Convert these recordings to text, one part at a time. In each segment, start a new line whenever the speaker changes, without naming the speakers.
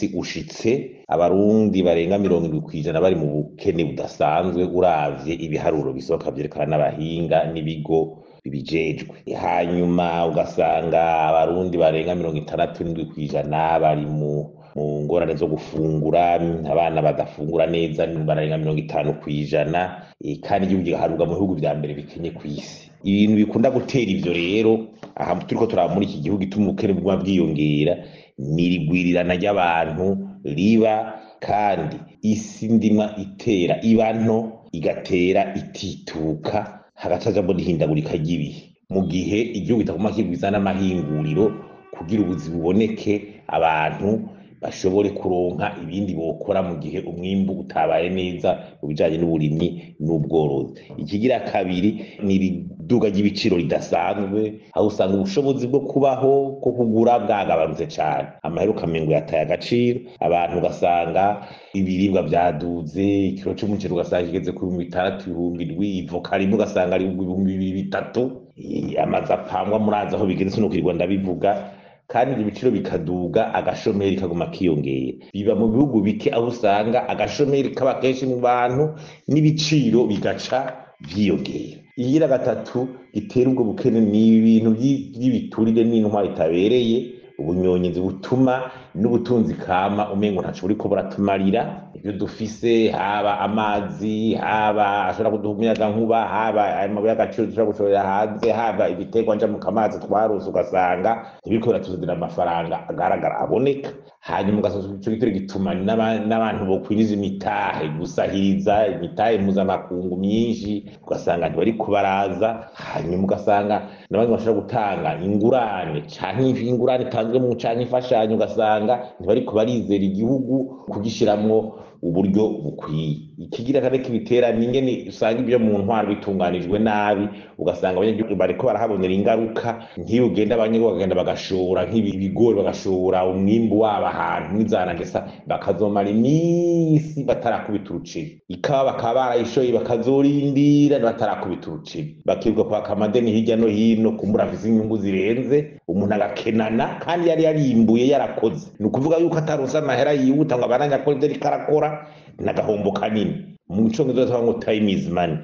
Munsi ushitse Abarundi barenga 70% bari mu bukene budasanzwe, uravye ibiharuro bisohoka vyerekana n'abahinga n'ibigo bibijejwe. Hanyuma ugasanga Abarundi barenga 67% bari mu ngorane zo gufungura, abana badafungura neza barenga 50%, kandi igihugu giharurwa mu bihugu vya mbere bikenye kw'isi. Ibintu bikunda gutera ivyo rero, aha turiko turaba muri iki gihugu ituma ubukene buguma bwiyongera, ni irigwirirana ry'abantu riba, kandi isi ndimwa itera iba nto, igatera itituka, hagaca hajamwo n'ihindagurika ry'ibihe. Mu gihe igihugu kitaguma kigwiza n'amahinguriro kugira ubuzi buboneke, abantu bashobore kuronka ibindi bokora mu gihe umwimbu utabaye neza mu bijanye n'uburimyi n'ubworozi. Ikigira kabiri ni iriduga ry'ibiciro ridasanzwe, aho usanga ubushobozi bwo kubaho, bwo kugura bwagabanutse cane. Amahera ukamengo yataye agaciro, abantu ugasanga ibiribwa vyaduze, ikiro c'umuceri ugasanga kigeze ku 6000, 7000, ivoka rimwe ugasanga ari 2000, 3000, amazu apangwa murazi aho bigeze, sinokwirirwa ndabivuga. Kandi ivyo biciro bikaduga, agashomeri kaguma kiyongera. Biba mu bihugu bike aho usanga agashomeri kaba kenshi mu bantu n'ibiciro bigaca vyiyongera. Ikigira gatatu gitera ubwo bukene ni ibintu vy'ibiturire n'intwaro itabereye, ubunyonyezi butuma n'ubutunzi kama umengo ntaco buriko buratumarira. Ivyo dufise, haba amazi, haba ashobora kuduha umuyagankuba, haba amabuye y'agaciro dushobora gushorera hanze, haba ibiterwa njamukamazi twarose, ugasanga ntibiriko biratuzanira amafaranga agaragara aboneka. Hanyuma ugasanga ico gitero gituma n'abantu bokwiriza imitahe, gusahiriza imitahe mpuzamakungu myinshi, ugasanga ntibariko baraza. Hanyuma ugasanga n'abandi bashobora gutanga ingurane canke ingurane itanzwe mu canke imfashanyo, ugasanga ntibariko barizera igihugu kugishiramwo uburyo bukwiye. Ikigira kane kibitera ni ingene usanga ivyo mu ntwaro bitunganijwe nabi, ugasanga abanyagihugu bariko barahabonera ingaruka. Nk'iyo ugenda abanyagihugu bakagenda bagashora nk'ibigori, bagashora umwimbu wabo ahantu nk'izanagesa, bakazomara imisi batarakubita uruceri, ikawa bakaba barayishoye bakazorindira batarakubita uruceri, bakirirwa kwaka amadeni hirya no hino, kumbura afise inyungu zirenze, umuntu agakenana kandi yari yarimbuye yarakoze. Ni ukuvuga yuko ataronse amahera yihuta ngo abandanye akora ivyo ariko arakora, n'agahombo kanini. Mu congereza bavuga ngo time is money.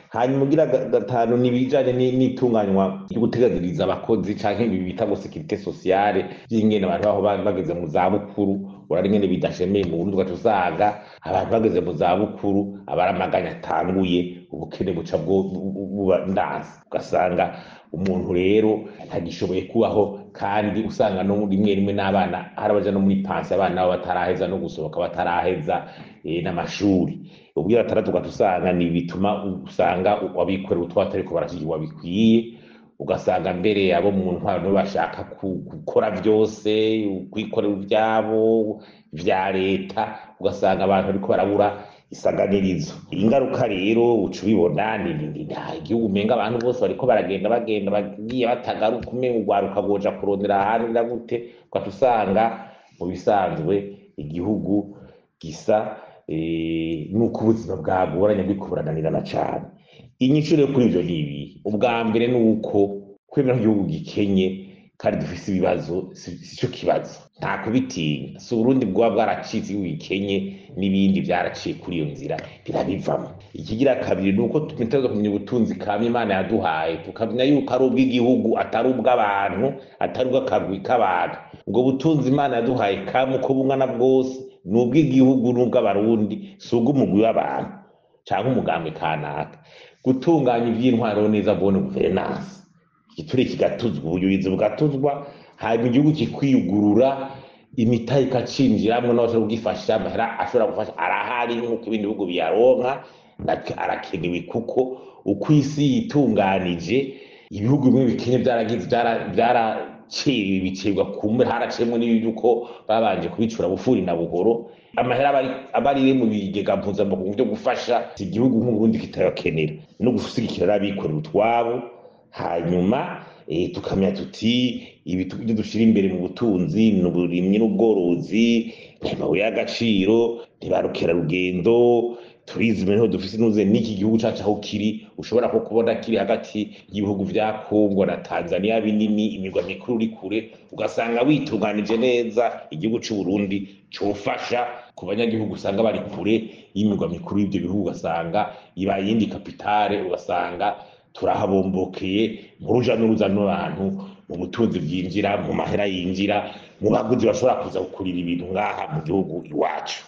Hanyuma ugira gatanu ni ibijanye n'itunganywa ryo guteganyiriza abakozi canke ibi bita ngo sécurité sociale, vy'ingene abantu baho bageze mu zabukuru, urari ingene bidashemeye mu Burundi, ugaca usanga abantu bageze mu zabukuru abaramaganya atanguye, ubukene buca buba ndanse, ugasanga umuntu rero ntagishoboye kubaho. Kandi usanga no rimwe rimwe n'abana hari abaja no muri pansi, abana babo bataraheza no gusohoka, bataraheza n'amashuri. Ubwira batandatu ugaca usanga ni bituma usanga abikorera utwabo batariko barashigikirwa bikwiye, ugasanga mbere abo mu ntwaro nibo bashaka gukora vyose, kwikorera ivyabo vya leta, ugasanga abantu bariko barabura isaganirizo. Ingaruka rero uca ubibona ni igihugu umenga abantu bose bariko baragenda, bagenda bagiye batagaruka, umenga urwaruka rwoja kurondera ahandi na gute, ugaca usanga mu bisanzwe igihugu gisa nuko ubuzima bwagoranye, buriko burananirana cane. Inyishu rero kuri ivyo ni ibihe? Ubwa mbere ni uko kwemera ko igihugu gikenye kandi dufise ibibazo sico kibazo, nta kubitinya. Si Uburundi bwoba bwaracitse igihugu gikenye, n'ibindi vyaraciye kuri iyo nzira birabivamwo. Ikigira kabiri ni uko dutegerezwa kumenya ubutunzi kama Imana yaduhaye, tukamenya yuko ari ubw'igihugu, atari ubw'abantu, atari ubw'akagwi k'abantu. Ubwo butunzi Imana yaduhaye kama uko bungana bwose ni ubw'igihugu n'ubw'Abarundi, si ubw'umugwi w'abantu canke umugambwe kanaka. Gutunganya ivy'intwaro neza, bonne gouvernance, igiture kigatuzwa, ubuyobozi bugatuzwa, hanyuma igihugu kikwiyugurura, imitahe ikacinjiramwo n'abashobora kugifasha, amahera ashobora gufasha arahari nk'uko ibindi bihugu biyaronka, natwe arakenewe, kuko uko isi yitunganije, ibihugu bimwe bikenye vyaraciwe, bicibwa kumbe haraciyemwo n'ibi yuko babanje kubicura bufuri na buhoro. Amahera aba ari mu bigega mpuzamakungu vyo gufasha igihugu nk'Uburundi kitayakenera, no gushigikira abikorera utwabo. Hanyuma tukamenya tuti ibi ibyo dushira imbere mu butunzi ni uburimyi n'ubworozi, ni amabuye y'agaciro, ni ba rukerarugendo. Tourisme niho dufise nuze n'iki gihugu cacu aho kiri, ushobora ko kubona kiri hagati y'ibihugu vya Kongo na Tanzania binini, imigwa mikuru uri kure, ugasanga witunganije neza igihugu c'u Burundi cofasha ku banyagihugu usanga bari kure y'imigwa mikuru y'ivyo bihugu, ugasanga ibaye iyindi kapitale, ugasanga turahabombokeye mu ruja n'uruza n'abantu, mu butunzi bwinjira, mu mahera yinjira, mu baguzi bashobora kuza gukurira ibintu ngaha mu gihugu iwacu.